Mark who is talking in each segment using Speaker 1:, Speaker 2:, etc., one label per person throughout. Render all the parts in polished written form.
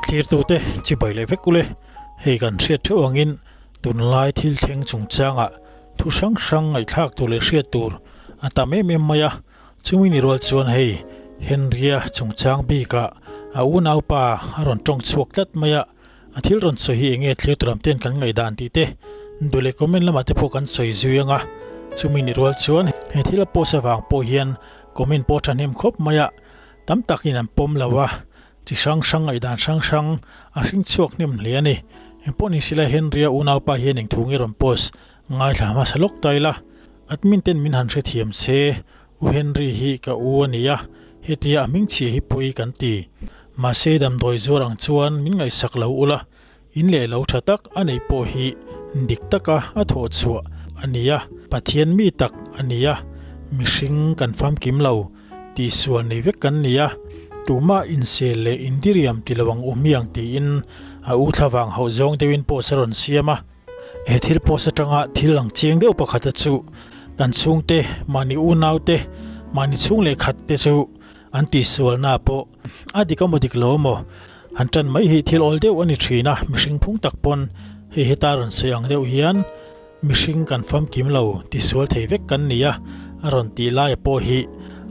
Speaker 1: Thlirtute chibai leh vek ule, hei kan hriat theuh angin tunlai thil thleng chungchangah thu hrang hrang ngaihthlak tur leh hriat tur a tam em em mai a, chumi ni rual chuan hei Henry-a chungchang bikah a unaupa a rawn tawng chhuak tlat mai a, a thil rawn sawi hi enge thlir tur lam ten kan ngaihdan tih te duh leh comment lamah te pawh kan sawi zui ang a, chumi ni rual chuan he thil a post avang pawh hian comment pawh a thahnem khawp mai a, tam takin an pawm lo a, chi hrang hrang ngaihdan hrang hrang a hring chhuak hnem hle a ni. Engpawh ni sila Henry-a unaupa hian eng thu nge rawn post ngaithla hmasa lawk ta ila, admin ten min han hrethiam se, U Henry hi ka u a ni a, hetia a hming chhia hi pawi kan ti. Mahse damdawi zuar ang chuan min ngaihsak lo ula, in leh lo tha tak a neih pawh hi dik taka a thawh chhuah a ni a, Pathian mi tak a ni a, mihring kan famkim lo, tihsual nei vek kan ni a, tumah insel leh indiriam ti lo ang u hmiang tiin a u thlavang hauh zawng deuhin post a rawn siam a. He thil post atanga thil ang chiang deuh pakhata chu kan chhungte, mahni unaute, mahni chhung leh khat te chu an tihsualna pawh a dik amaw dik lo amaw han tan mai hi thil awl deuh a ni thin a, mihring phung tak pawn hei heta rawn sawi ang deuh hian mihring kan famkim lo tisual thei vek kan ni a, a rawn tih laia pawh hi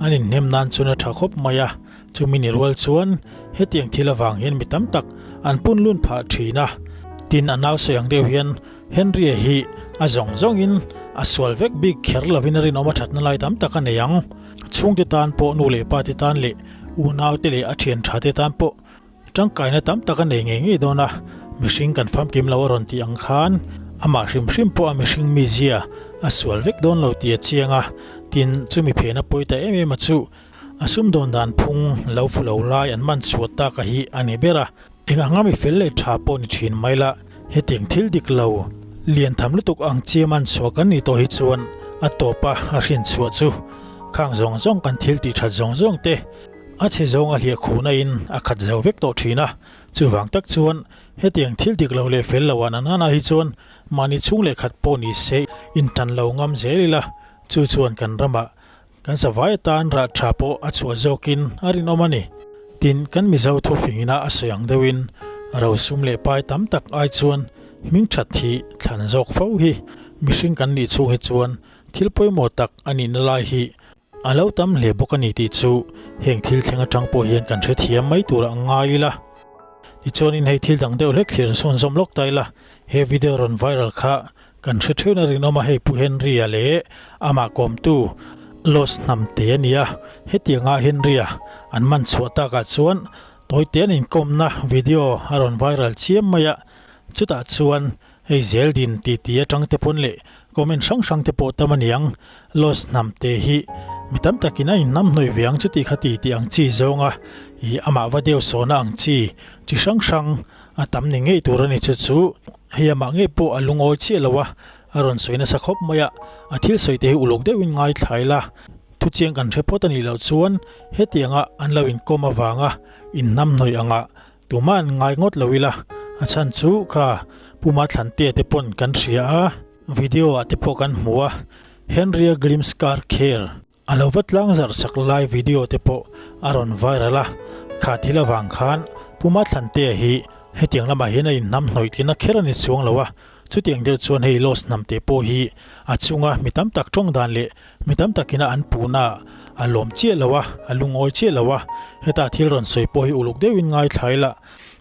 Speaker 1: an inhnem nan chuan a tha khawp mai a, chumi ni rual chuan hetiang thil avang hian mi tam tak an pun lun phah thin a, tin a nau sawi ang deuh hian Henry-a hi a zawng zawngin a sual vek bik kher lovin a rinawm a thatna lai tam tak a nei ang. Chhungte tan pawh nu leh pa te tan leh unau te leh a thian tha te tan pawh tangkaina tam tak a nei ngei ngei dawn a, mihring kan famkim lo a rawn tih ang khan amah hrim hrim pawh a mihring mizia a sual vek dawn lo tih a chiang a, tin chumi phena pawi ta em em a chu a sumdawn dan phung lo fu lo lai an man chhuat tak a hi a ni ber a, eng anga mi fel leh tha pawh ni thin mai la hetiang thil dik lo lian tham lutuk ang chi man chhuah kan nih tawh hi chuan a tawp a a hrin chhuah chu khang zawng zawng kan thil tih that zawng zawng te a chhe zawng a hliah khuhna in a khat zo vek tawh thin a, chuvang tak chuan hetiang thil dik lo leh fel lo ah nanana hi chuan mahni chhung leh khat pawh ni se in tan lo ngam zel ila chu chuan kan ramah Kan savai atan rah tha pawh a chhuah zawkin a rinawm a ni. Tin, kan Mizo thufingina a sawi ang deuhin rosum leh pai tam tak ai chuan hming that hi thlan zawk fo hi mihring kan nih chhung hi chuan thil pawimawh tak a nihna lai hi a lo tam hle bawk a ni tih chu heng thil thleng atang pawh hian kan hrethiam mai tur a ngai ila. Tichuanin hei thil dang deuh hlek thlir sawn zawm lawk ta ila, he video rawn viral kha Kan hre theuhna rinawm a hei Pu Henry-a leh amah kawmtu Los Hnamte a ni a, hetianga Henry-a an man chhuah takah chuan tawite an inkawmna video a rawn viral chiam mai a, chutah chuan hei zeldin titi atang te pawn leh comment hrang hrang te pawh tam a niang Los Hnamte hi mi tam takin a inhnamhnawih ve ang chuti kha ti tih ang chi zawnga ih amah va deuh sawhna ang chi chi hrang hrang a tam ni ngei tur a ni chu chu. Hei amah ngei pawh a lungawi chiah lo a, a rawn sawi nasa khawp mai a, a thil sawi te hi uluk deuhin ngaithla ila, thuchiang kan hre phawt a nih loh chuan hetianga an lo inkawm avanga inhnamhnawih angah tumah an ngai ngawt lo ila, a chhan chu kha Puma Thlantea te pawn kan hria a, video ah te pawh kan hmu a, Henry-a Glimpse Car Care. A lo va tlang zarh sak lai video te pawh a rawn viral a, kha thil avang khan Puma Thlantea hi hetiang lamah hian a inhnamhnawih tihna kher a ni chuang lo a, chutiang deuh chuan hei Lost hnamte pawh hi a chunga mi tam tak tawng dan leh mi tam takina an puhna a lawm chiah lo a, a lungawi chiah lo a, heta thil rawn sawi pawh hi uluk deuhin ngaithla ila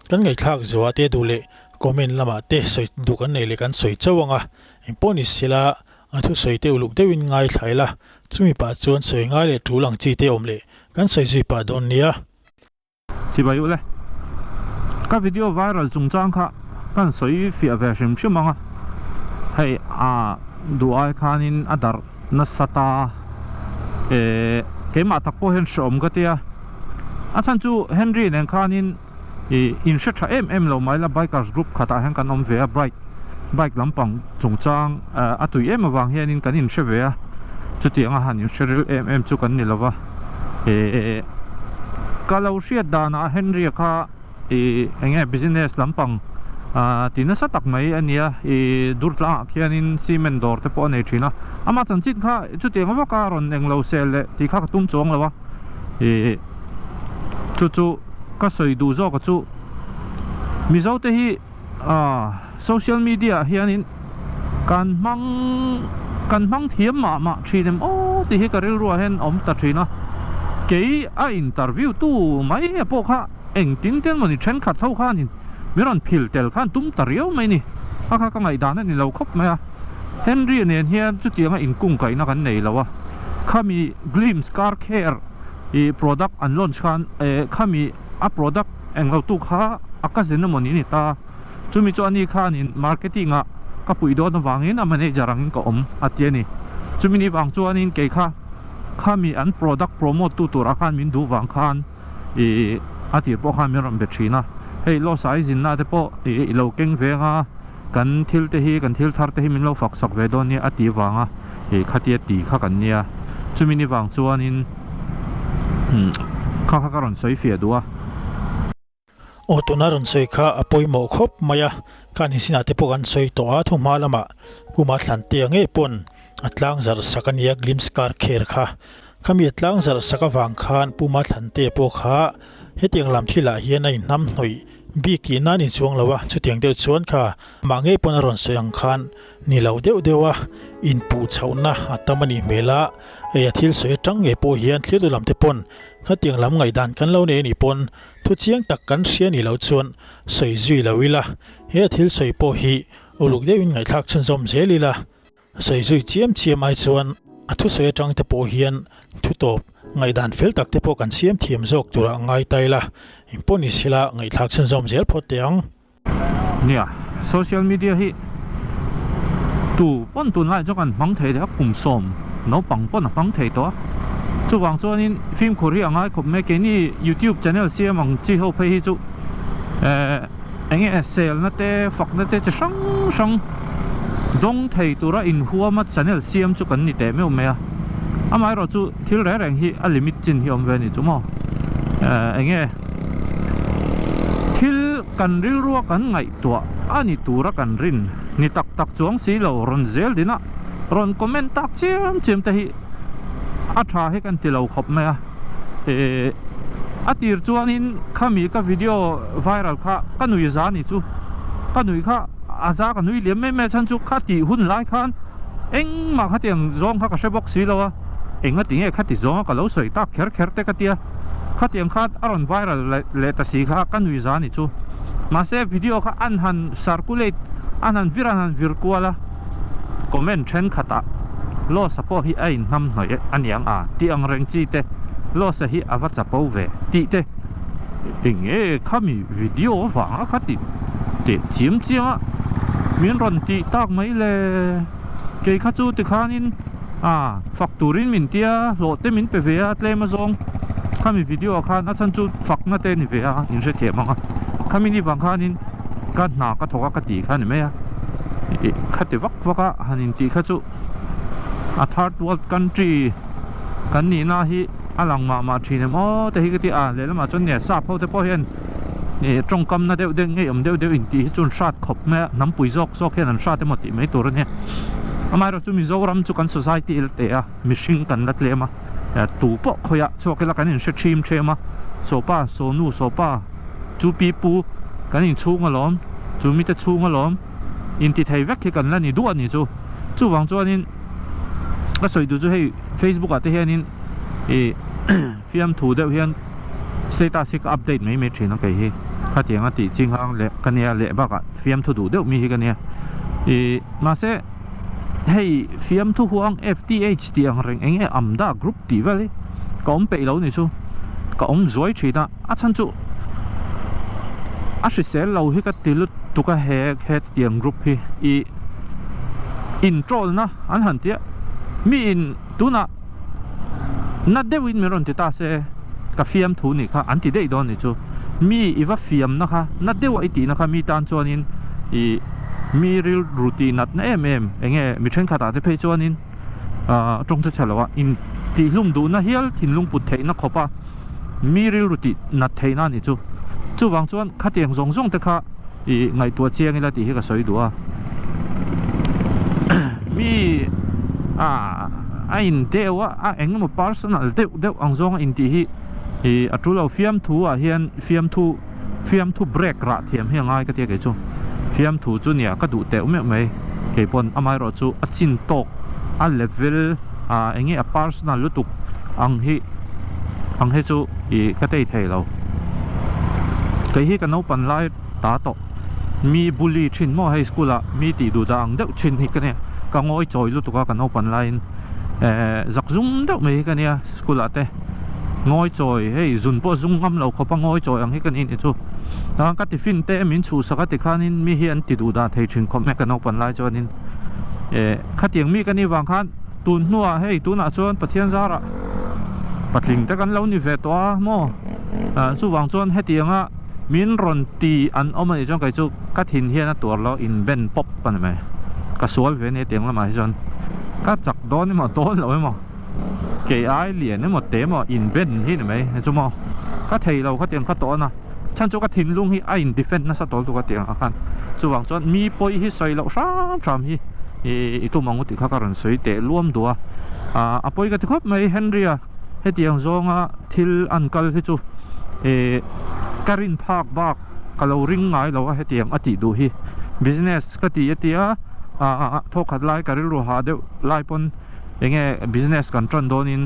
Speaker 1: kan ngaihthlak zuah te duh leh comment lamah te sawi duh kan nei leh kan sawi chauh ang a, engpawh ni sela A thusawi te uluk deuhin ngaithla ila, chumi pah chuan sawi ngai leh tul ang chi te awm leh kan sawi zui pah dawn nia.
Speaker 2: Chibai u le. Ka video viral chungchang kha kan sawi fiah ve hrim hrim ang a, hei a duh ai khanin a darh nasa ta e keimah tak pawh hian hreawm ka tia, a chhan chu Henry nen khanin ih in hre tha em em lo mai la bikers group khatah hian kan awm ve a bike bike lampang chungchang eh a tui em avang hianin kan inhre ve a chutiang a han inhre ril em em chu kan ni lo va eh ka lo hriat danah Henry-a kha ih eng nge business lampang ah ti nasa tak mai a nia ih dur tlangah khianin cement dawr te pawh a nei thin a amah chanchin kha chutiang vaka rawn englo sel leh tih kha ka tum chuang lo a ih chu chu. Ka sawi duh zawk a chu Mizo te hi social media ah hianin kan hmang kan hmang thiam mah mah thin em aw tih hi ka rilru ah hian a awm ta thin a, kei a interview tu mai a pawh kha engtin te mawni thenkhat ho khanin min rawn phil tel khan tum ta riau mai ni, a kha ka ngaihdan a ni lo khawp mai a, Henry nen hian chutianga inkungkaihna kan nei lo a, khami Glimpse car care ih product an launch khan eh khami a product englo tu kha a cousin emawni a ni ta, chumi chu ani khanin marketing ah ka puih dawn avangin a manager angin ka awm a ti a ni. Chumi ni vang chuanin kei kha khami an product promote tu turah khan min duh vang khan ih a tir pawh khan min rawn be thin a, hei loss ah i zinna te pawh ih i lo keng veng a, Kan thil te hi, kan thil thar te hi min lo fak sak ve dawn nia a tih vanga ih khatia ti kha kan nia. Chumi ni vang chuanin kha kha ka rawn sawi fiah duh a.
Speaker 1: Aw tuna rawn sawi kha a pawimawh khawp mai a, khan insinah te pawh kan sawi tawh a, thuhma lamah kuma thlan te ang ngei pawn a tlang zarh sak a nia glimpse car care kha. Khami a tlang zarh sak avang khan Puma Thlantea pawh kha hetiang lam thilah hian a inhnam hnawih Bik tih nan inchuang lo a, chutiang deuh chuan kha mah ngei pawn a rawn sawi ang khan ni lo deuh deuh a, inpuh chhohna a tam a nih hmel a, hei a thil sawi atang ngei pawh hian thlir lam te pawn khatiang lam ngaihdan kan lo nei a nih pawn thu chiang tak kan hria nih loh chuan sawi zui lo ila, he a thil sawi pawh hi uluk deuhin ngaihthlak chhunzawm zel ila. Sawi zui chiam chiam ai chuan a thusawi atang te pawh hian thu tawp ngaihdan fel tak te pawh kan siam thiam zawk tura a ngai ta ila, engpawh ni sela ngaihthlak chhunzawm zel phawt teh ang.
Speaker 2: Nia, social media hi tu pawn tunlai chu kan hmang thei a, kum sawm naupang pawn a hmang thei tawh a, chuvang chuanin fimkhur hi a ngai khawp mai, keini youtube channel siam ang chi ho phei hi chu eh. Eng nge selna te, fakna te chi hrang hrang dawng thei tura inhuama channel siam chu kan ni teh meuh mai a. Amaherawh chu thil reng reng hi a limit chin hi awm ve a ni chu maw. Eng nge thil kan rilrua kan ngaihtuah a ni tura kan rin ni tak tak chuang si lo rawn zel din a, rawn comment tak chiam chiam te hi a tha hi kan ti lo khawp mai a. Ehh a tir chuanin khami ka video viral kha ka nui za ni chu ka nui kha a za ka nui liam mai mai a chhan chu kha tih hun lai khan engmah khatiang zawng kha ka hre bawk si lo a enga ti nge khati zawnga ka lo sawi tak kher kher te ka tia khatiang kha a rawn viral leh ta si kha ka nui za ni chu mahse video kha an han circulate an han vir an han vir kual a. Comment thenkhatah Losa pawh hi a inhnam hnawih a niang a tih ang reng chi te, Losa hi a va chapo ve tih te, eng nge khami video vanga kha ti teh chiam chiang a min rawn tih tak mai le, kei kha chu tikhanin a fak turin min tia hlawh te min pe ve a tlem a zawng khami video ah khan a chhan chu fakna te ni ve a inhrethiam ang a, khami ni vang khanin ka hna ka thawk a ka tih kha a ni mai a. Ih khati vak vak a han intih kha chu a third world country kan nihna hi a lang mah mah thin em aw te hi ka ti a lehlamah chuan nia sap ho te pawh hian ih tawngkamna deuh deuh ngei awm deuh deuh intih hi chu an hrat khawp mai a hnampui zawk zawk hian an hrat emaw tih mai tur a nia amaherawh chu Mizoram chu kan society la teh a mihring kan la tlem a tu pawh khawiah chhuak ila kan inhre thim them a sawpa sawnu sawpa. Chu pi pu kan inchhung alawm, chu mite chhung alawm inti thei vek hi kan la ni duh a ni chu. Chuvang chuanin ka sawi duh chu hei Facebook ah te hianin ih fiamthu deuh hian status hi ka update mai mai thin a kei hi. Khatiang a tih ching ang leh ka nia leh bakah fiamthu duh deuh mi hi ka nia. Ih mahse hei fiamthu huang FTH tih ang reng eng nge Amda group tih vel hi ka awm peih lo ni chu. Ka awm zuai thin a. A chhan chu a hrisel lo hi ka ti lutuk a he hetiang group hi ih introll na an han tia mi in tunah na deuh in min rawn ti ta se ka fiam thu nih kha an ti daih dawn nih chu mi i va fiam na kha na deuh a i tih na kha mi tan chuan in ih mi rilru tih nat na em em eng nge mi thenkhat ah te phei chuan in ah tawng che chhe lo a in tihhlum duh na hial thinlung put theih na khawp a. Mi rilru tih nat theihna a nih chu. Chuvang chuan khatiang zawng zawng te kha ih ngaihtuah chiang ila tih hi ka sawi duh a. Mi ah a in deuh a, a eng emaw personal deuh deuh ang zawnga intih hi ih a tul lo. Fiamthu ah hian fiamthu Fiamthu break rah thiam hi a ngai ka tia kei chu. Fiamthu chu nia ka duh teuh meuh mai. Kei pawn amaherawh chu a chin tawk a level ah eng nge a personal lutuk ang hi ang hi chu ih ka tei thei lo. Kei hi ka naupan lai ta tawh mi bully thin maw hei school ah mi tih duh dah ang deuh thin hi ka nia ka ngawi chawi lutuk a ka naupan laiin eh zak zum deuh mai hi ka nia school ah te ngawi chawi hei zun pawh zung ngam lo khawp a ngawi chawi ang hi ka ni ni chu chuan ka tiffin te min chhuhsak a tikhanin mi hi an ti duh dah thei thin khawp mai ka naupan lai chuanin eh khatiang mi ka nih vang khan tun hnuah hei tunah chuan Pathian zarah patling te kan lo ni ve tawh a maw ah chuvang chuan hetianga Min rawn ti an awm a nih chuan kei chu ka thin hian a tuar lo in ben pawp a ni mai. Ka sual ve a nia tiang lamah hi chuan ka chak dawn emaw dawn lo emaw kei ai lian emaw te emaw in ben hi ni mai chu maw ka thei lo khatiang kha tawh a na chhan chu ka thinlung hi a in defend nasa tawl tuk a tiang ah khan chuvang chuan mi pawi hi sawi loh hram hram hi i tum ang u tih kha ka rawn sawi teh luam duh a a pawi ka ti khawp mai Henry-a. Hetiang zawnga thil an kal hi chu eh ka rin phak bak ka lo ring ngai lo a hetiang a tih duh hi. Business ka ti a tia ah thawkhat lai ka rilru hah deuh lai pawn enge business kan tan dawnin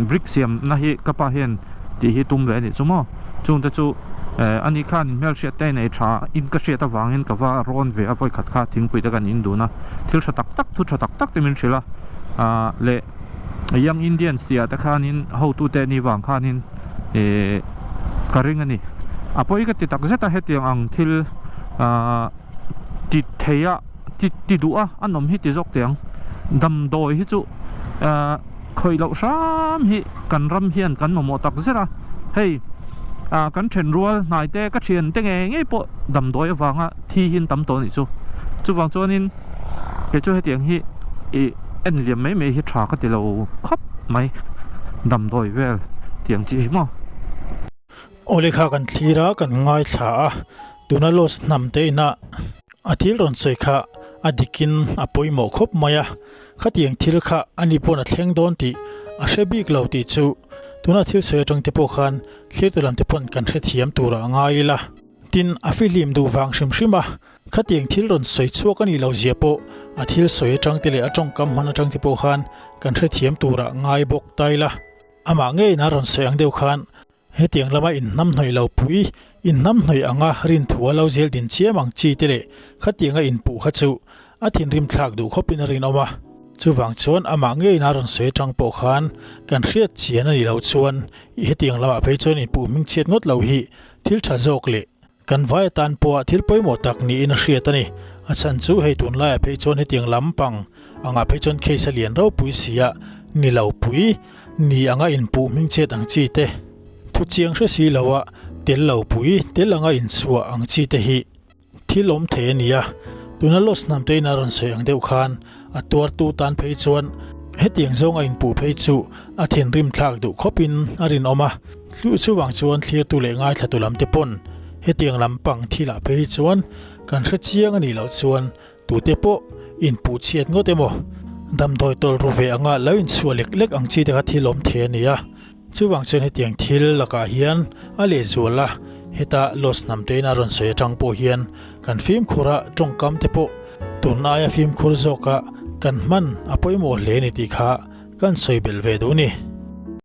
Speaker 2: brick siamna hi ka pa hian tih hi tum ve a nih chu maw. Chungte chu eh ani khan hmelhriat te nei tha in ka hriat avangin ka va rawn ve a vawikhat kha thingpui te kan in dun a thil tha tak tak thu tha tak tak te min hrilh a ah leh Young Indians tih ah te khanin hotute ni vang khanin eh ka ring a ni. A pawi ka ti tak zet a hetiang ang thil ah ti thei a ti ti duh a a nawm hi ti zawk teh ang. Damdawi hi chu ah khawih loh hram hi kan ram hian kan mamawh tak zet a. Hei ah kan thenrual hnai te ka thian te ngei ngei pawh damdawi avanga thi hi an tam tawh a nih chu. Chuvang chuanin. Kei chu hetiang hi ih en liam mai mai hi tha ka ti lo khawp mai damdawi vel tiang chi hi maw.
Speaker 1: Awle kha kan thlir a kan ngaithla a tuna loss hnam te ina a thil rawn sawi kha a dikin a pawimawh khawp mai a khatiang thil kha ani pawn a thleng dawn tih a hre bik lo tih chu tuna thil sawi atang te pawh khan thlir tu lam te pawn kan hrethiam turah a ngai ila tin a fihlim duh vang hrim hrim a. Khatiang thil rawn sawi chhuak a nih loh zia pawh a thil sawi atang te leh a tawngkam hman atang te pawh khan kan hrethiam turah ngai bawk ta ila. Amah ngeiin a rawn sawi ang deuh khan hetiang lama inhnamhnawih lo pui, inhnamhnawih anga rinthua lo zel din chiam ang chi te leh khatianga inpuh kha chu a thinrim thlak duh khawpin a rinawm a. Chuvang chuan amah ngeiin a rawn sawi atang pawh khan kan hriat chian a nih loh chuan hetiang lamah phei chuan inpuh hmingchhiat ngawt lo hi thil tha zawk leh Kan vai atan pawha thil pawimawh tak niin a hriat a ni. A chhan chu hei tunlaiah phei chuan hetiang lam pang angah phei chuan case a lian ropui si a, ni lo pui, ni anga inpuh hmingchhiat ang chi te, thu chiang hre si loa tel lo pui, tel anga inchhuah ang chi te hi thil awm thei a ni a. Tuna Los Hnamtein a rawn sawi ang deuh khan a tuartu tan phei chuan hetiang zawnga inpuh phei chu a thinrim thlak duh khawpin a rinawm a. Tluh chuvang chuan thlirtu leh ngaithlatu lam te pawn hetiang lam pang thilah phei hi chuan kan hre chiang a nih loh chuan tute pawh inpuh chhiat ngawt emaw damdawi tawlh ru ve anga lo inchhuah lek lek ang chi te kha thil awm thei a ni a. Chuvang chuan hetiang thil lakah hian a lehzual a, heta Loss hnam tein a rawn sawi atang pawh hian kan fimkhur a tawngkam te pawh tun aia fimkhur zawka kan hman a pawimawh hle a ni tih kha kan sawi belh ve duh a ni.